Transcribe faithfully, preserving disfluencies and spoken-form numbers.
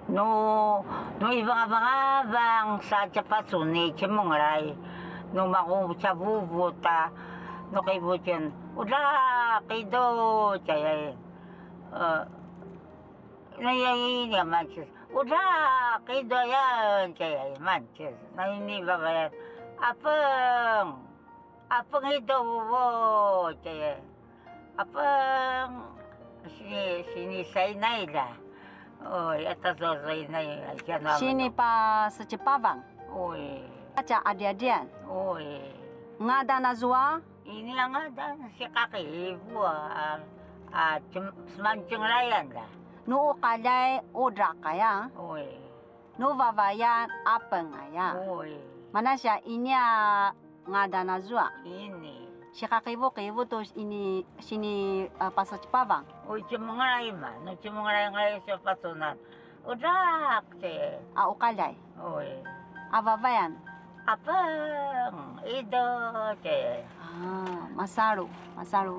Nu, nu ivangavangavang sa tjapacun i tjemengelay, nu maqu tjavuvut a, nu qivutjen, udaq idu, tjayay. Eh, na yay ini a mancis, udaq idu ayan, tjayay mancis. Na ini vavayan, apeng, apeng idu vuvu, tjayay. Apeng, sini, sini sainay la. Ui, ata sa sainay, aja na. Sini pa secipavang. Ui. Aca adiadian. Ui. Ngadan azua? Ini a ngadan si Kakivu a, a, cem-, semancengelayan la. Nu uqaljay udaq aya. Ui. Nu vavayan apeng aya. Ui. Manasya ini a ngadan azua. Ini. Sikaqivuqivu tu ini sini, uh, pasecipavang. Ui, cemengelay ma, nu cemengelay ngelay sa pacunan. Udaq, tjayay. A uqaljay. Ui. A vavayan. Apeng, idu, tjayay. Ah, masalu, masalu.